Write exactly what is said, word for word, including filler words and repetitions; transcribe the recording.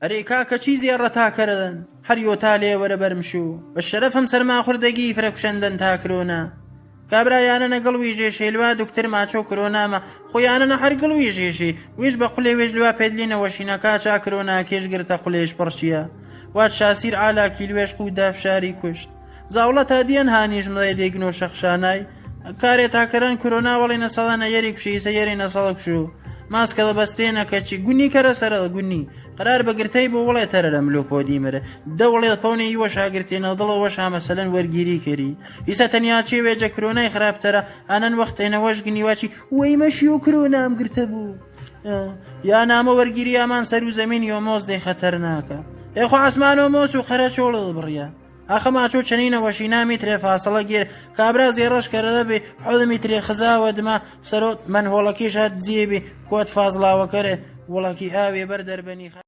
ئەرێ کاکە، چی زێڕە تا کەرەدەن؟ هەر یۆ تا لێ وەرە بەرم شوو. بە شەرەفم سەرما خوردەگی فرە کوشەندەن تا کرۆنا. کابرا یانەنە گڵ ویژێشێ لوا دوکتر ماچۆ کرۆنامە. خۆ یانەنە هەر گڵ ویژێشێ. وێش بە قولێ وێش لوا پێدلینە وەشینە کاچا کرۆنا کێش گرتە قولێش پڕشیە. وات شاسیر ئالاکی لوێش قوو داف شاری کوشت. زاوڵە تا دیەن هانیش مڵێ دێگنۆ شەخشانای. کارێ تا کەرەن کرۆنا وەڵێ نەسەڵەنە یەری کوشی ئیسە یەری نەسەڵە کوشو. ماسکە دەبەستێنە کەچی گونی کەرە سەرە گونی. قەرار بە گرتەی بۆ وەڵێ تەرەرە ملۆ پۆدی مرە. دەوڵێ پەونێ یوە شاگرتێنە دڵە وەش هامە سەلەن وەرگیری کەری. ئیسە تەنیا چێ وێجە کرۆنای خراپتەرە، ئانەن وەختێنە وەش گنی واچی وەی مەشی و کرۆنام گرتە بوو. ئە، یا نامە وەرگیری ئامان سەر و زەمین یۆ مۆز دەی خەتەرناکە. ئێ خۆ عەسمان و مۆس و قەرە چۆڵە بڕیە. ئاخە ماچۆ چەنینە وەشی نامی ترێ فاسڵە گێر، کابرا زێڕەش کەرەدە بێ، حۆدمی ترێ خزاوە دما، سەرۆ مەنهۆڵەکیش هات زیێ بێ، کۆت فازڵاوە کەرێ، وڵەکی ئاوێ بەر دەربەنی خە-،